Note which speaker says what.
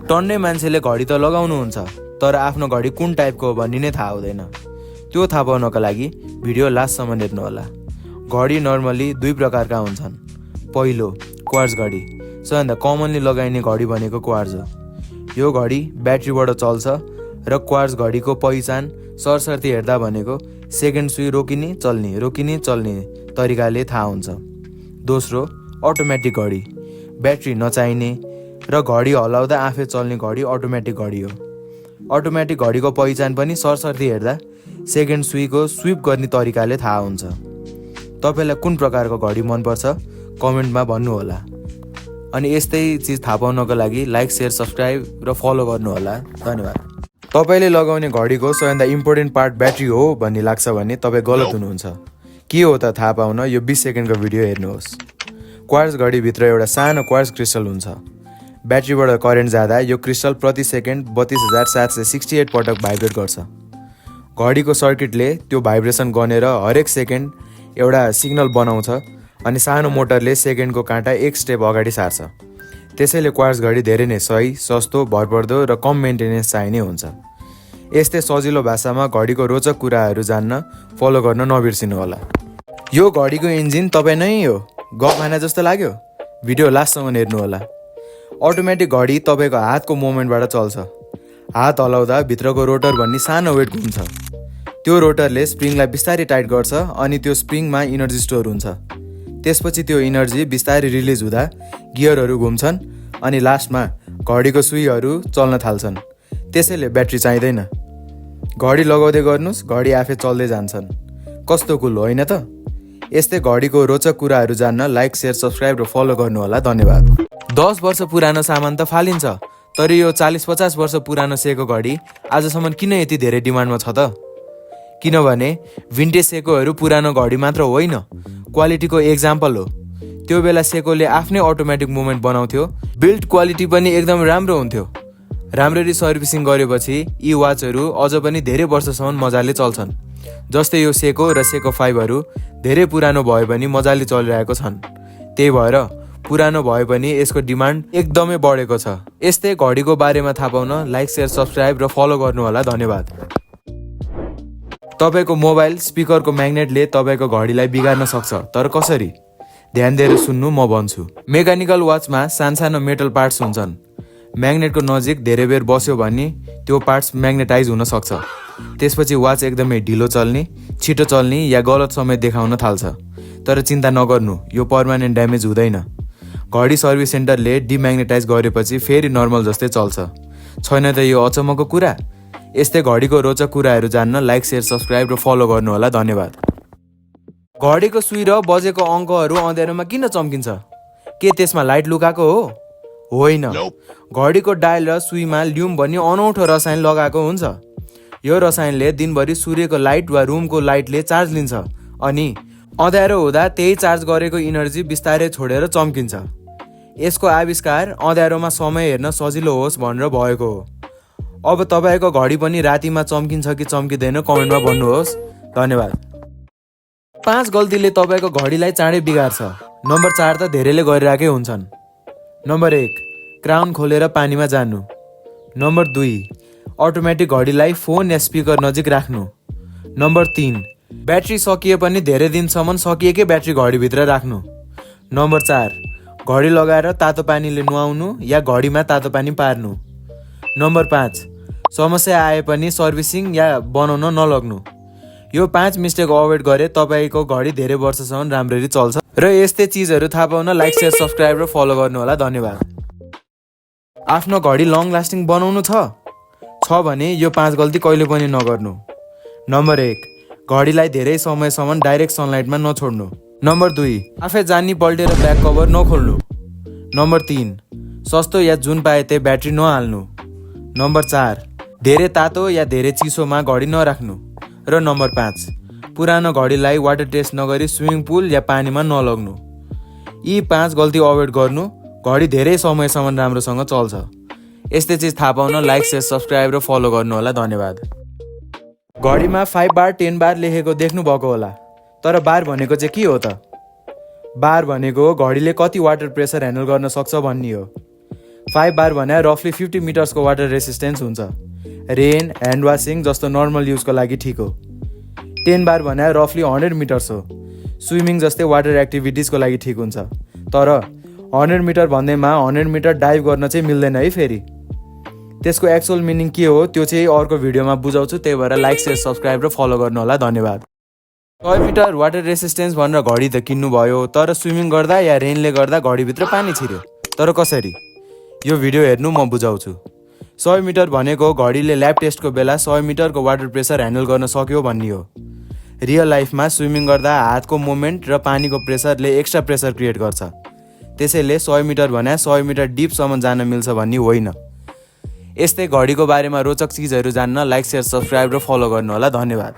Speaker 1: टन्नै मान्छेले घडी त लगाउनुहुन्छ, तर आफ्नो घडी कुन टाइपको हो भन्ने नै थाहा हुँदैन। त्यो थाहा पाउनको लागि भिडियो लास्टसम्म हेर्नुहोला। घडी नर्मली दुई प्रकारका हुन्छन्। पहिलो, क्वार्ट्ज घडी। सबैभन्दा कमनली लगाइने घडी भनेको क्वार्ट्ज हो। यो घडी ब्याट्रीबाट चल्छ र क्वार्ट्ज घडीको पहिचान सरसर्ती हेर्दा भनेको सेकेन्ड सुई रोकिने चल्ने तरिकाले थाहा हुन्छ। दोस्रो, अटोमेटिक घडी। ब्याट्री नचाहिने र घडी हलाउँदा आफै चल्ने घडी अटोमेटिक घडी हो। अटोमेटिक घडीको पहिचान पनि सरसर्ती हेर्दा सेकेन्ड सुईको स्विप गर्ने तरिकाले थाहा हुन्छ। तपाईँलाई कुन प्रकारको घडी मनपर्छ कमेन्टमा भन्नुहोला। अनि यस्तै चिज थाहा पाउनको लागि लाइक, सेयर, सब्सक्राइब र फलो गर्नुहोला। धन्यवाद। तपाईँले लगाउने घडीको सबैभन्दा इम्पोर्टेन्ट पार्ट ब्याट्री हो भन्ने लाग्छ भने तपाईँ गलत हुनुहुन्छ। के हो त थाहा पाउन यो 20 सेकेन्डको भिडियो हेर्नुहोस्। क्वार्ट्ज घडीभित्र एउटा सानो क्वार्ट्ज क्रिस्टल हुन्छ। ब्याट्रीबाट करेन्ट जाँदा यो क्रिस्टल प्रति सेकेन्ड 32,768 पटक भाइब्रेट गर्छ। घडीको सर्किटले त्यो भाइब्रेसन गनेर हरेक सेकेन्ड एउटा सिग्नल बनाउँछ अनि सानो मोटरले सेकेन्डको काँटा एक स्टेप अगाडि सार्छ। त्यसैले क्वार्ट्ज घडी धेरै नै सही, सस्तो, भरपर्दो र कम मेन्टेनेन्स चाहिने हुन्छ। यस्तै सजिलो भाषामा घडीको रोचक कुराहरू जान्न फलो गर्न नबिर्सिनु होला। यो घडीको इन्जिन तपाईँ नै हो। गफ खाना जस्तो लाग्यो? भिडियो लास्टसम्म हेर्नुहोला। अटोमेटिक घडी तपाईँको हातको मुभमेन्टबाट चल्छ। हात हलाउँदा भित्रको रोटर भन्ने सानो वेट घुम्छ। त्यो रोटरले स्प्रिङलाई बिस्तारै टाइट गर्छ अनि त्यो स्प्रिङमा इनर्जी स्टोर हुन्छ। त्यसपछि त्यो इनर्जी बिस्तारै रिलिज हुँदा गियरहरू घुम्छन् अनि लास्टमा घडीको सुईहरू चल्न थाल्छन्। त्यसैले ब्याट्री चाहिँदैन। घडी लगाउँदै गर्नुहोस्, घडी आफै चल्दै जान्छन्। कस्तो कुल होइन त? यस्तै घडीको रोचक कुराहरू जान्न लाइक, सेयर, सब्सक्राइब र फलो गर्नुहोला। धन्यवाद। 10 वर्ष पुरानो सामान त फालिन्छ, तर यो 40-50 वर्ष पुरानो सेको घडी आजसम्म किन यति धेरै डिमान्डमा छ त? किनभने भिन्टेज सेकोहरू पुरानो घडी मात्र होइन, क्वालिटीको एक्जाम्पल हो। त्यो बेला सेकोले आफ्नै अटोमेटिक मुभमेन्ट बनाउँथ्यो। बिल्ड क्वालिटी पनि एकदम राम्रो हुन्थ्यो। राम्ररी सर्भिसिङ गरेपछि यी वाचहरू अझ पनि धेरै वर्षसम्म मजाले चल्छन्। जस्तै यो सेको र सेको 5हरू धेरै पुरानो भए पनि मजाले चलिरहेको छन्। त्यही भएर पुरानो भए पनि यसको डिमान्ड एकदमै बढेको छ। यस्तै घडीको बारेमा थाहा पाउन लाइक, सेयर, सब्सक्राइब र फलो गर्नुहोला। धन्यवाद। तपाईँको मोबाइल स्पिकरको म्याग्नेटले तपाईँको घडीलाई बिगार्न सक्छ, तर कसरी? ध्यान दिएर सुन्नु, म भन्छु। मेकानिकल वाचमा सानसानो मेटल पार्ट्स हुन्छन्। म्याग्नेटको नजिक धेरै बेर बस्यो भने त्यो पार्ट्स म्याग्नेटाइज हुन सक्छ। त्यसपछि वाच एकदमै ढिलो चल्ने, छिटो चल्ने या गलत समय देखाउन थाल्छ। तर चिन्ता नगर्नु, यो पर्मानेन्ट ड्यामेज हुँदैन। घडी सर्भिस सेन्टरले डिम्याग्नेटाइज गरेपछि फेरि नर्मल जस्तै चल्छ। छैन त यो अचम्मको कुरा? यस्तै घडीको रोचक कुराहरू जान्न लाइक, सेयर, सब्सक्राइब र फलो गर्नुहोला। धन्यवाद। घडीको सुई र बजेको अङ्कहरू अँध्यारोमा किन चम्किन्छ? के त्यसमा लाइट लुकाएको हो? होइन। घडीको डायल र सुईमा ल्युम भन्ने अनौठो रसायन लगाएको हुन्छ। यो रसायनले दिनभरि सूर्यको लाइट वा रुमको लाइटले चार्ज लिन्छ अनि अँध्यारो हुँदा त्यही चार्ज गरेको इनर्जी बिस्तारै छोडेर चम्किन्छ। यसको आविष्कार अँध्यारोमा समय हेर्न सजिलो होस् भनेर भएको हो। अब तपाईँको घडी पनि रातिमा चम्किन्छ कि चम्किँदैन कमेन्टमा भन्नुहोस्। धन्यवाद। 5 गल्तीले तपाईँको घडीलाई चाँडै बिगार्छ। नम्बर 4 त धेरैले गरिरहेकै हुन्छन्। नम्बर 1, क्राउन खोलेर पानीमा जानु। नम्बर 2, अटोमेटिक घडीलाई फोन या स्पिकर नजिक राख्नु। नम्बर 3, ब्याट्री सकिए पनि धेरै दिनसम्म सकिएकै ब्याट्री घडीभित्र राख्नु। नम्बर 4, घडी लगाएर तातो पानीले नुहाउनु या घडीमा तातो पानी पार्नु। नम्बर 5, समस्या आए पनि सर्भिसिङ या बनाउन नलग्नु। यो 5 मिस्टेक अभोइड गरे तपाईँको घडी धेरै वर्षसम्म राम्ररी चल्छ। र यस्तै चिजहरू थाहा पाउन लाइक, सेयर, सब्सक्राइब र फलो गर्नुहोला। धन्यवाद। आफ्नो घडी लङ लास्टिङ बनाउनु छ भने यो 5 गल्ती कहिले पनि नगर्नु। नम्बर 1, घडीलाई धेरै समयसम्म डाइरेक्ट सनलाइटमा नछोड्नु। नम्बर 2, आफै जानी पल्टेर ब्याक कभर नखोल्नु। नम्बर 3, सस्तो या जुन पाए त्यही ब्याट्री नहाल्नु। नम्बर 4, धेरै तातो या धेरै चिसोमा घडी नराख्नु। र नम्बर 5, पुरानो घडीलाई वाटर टेस्ट नगरी स्विमिङ पुल या पानीमा नलग्नु। यी 5 गल्ती अभोइड गर्नु, घडी धेरै समयसम्म राम्रोसँग चल्छ। यस्तै चिज थाहा पाउन लाइक, सेयर, सब्सक्राइब र फलो गर्नुहोला। धन्यवाद। घडीमा 5 बार 10 बार लेखेको देख्नु भएको होला, तर बार भनेको चाहिँ के हो त? बार भनेको घडीले कति वाटर प्रेसर ह्यान्डल गर्न सक्छ भन्ने हो। 5 बार भने रफली 50 मिटर्सको वाटर रेसिस्टेन्स हुन्छ। रेन, ह्यान्ड वासिङ जस्तो नर्मल युजको लागि ठिक हो। 10 बार भने रफली 100 मिटर्स हो। स्विमिङ जस्तै वाटर एक्टिभिटिजको लागि ठिक हुन्छ। तर 100 मिटर भन्दैमा 100 मिटर डाइभ गर्न चाहिँ मिल्दैन है फेरि। त्यसको एक्चुअल मिनिङ के हो त्यो चाहिँ अर्को भिडियोमा बुझाउँछु। त्यही भएर लाइक, सेयर, सब्सक्राइब र फलो गर्नु होला। धन्यवाद। 100 मिटर वाटर रेसिस्टेन्स भनेर घडी त किन्नु भयो, तर स्विमिङ गर्दा या रेनले गर्दा घडीभित्र पानी छिर्यो। तर कसरी? यो भिडियो हेर्नु, म बुझाउँछु। 100 मिटर भनेको घडीले ल्याब टेस्टको बेला 100 मिटरको वाटर प्रेसर ह्यान्डल गर्न सक्यो भन्ने हो। रियल लाइफमा स्विमिङ गर्दा हातको मोमेन्ट र पानीको प्रेसरले एक्स्ट्रा प्रेसर क्रिएट गर्छ। त्यसैले 100 मिटर भने 100 मिटर डिपसम्म जान मिल्छ भन्ने होइन। यस्तै घडीको बारेमा रोचक चिजहरू जान्न लाइक, सेयर, सब्सक्राइब र फलो गर्नु होला। धन्यवाद।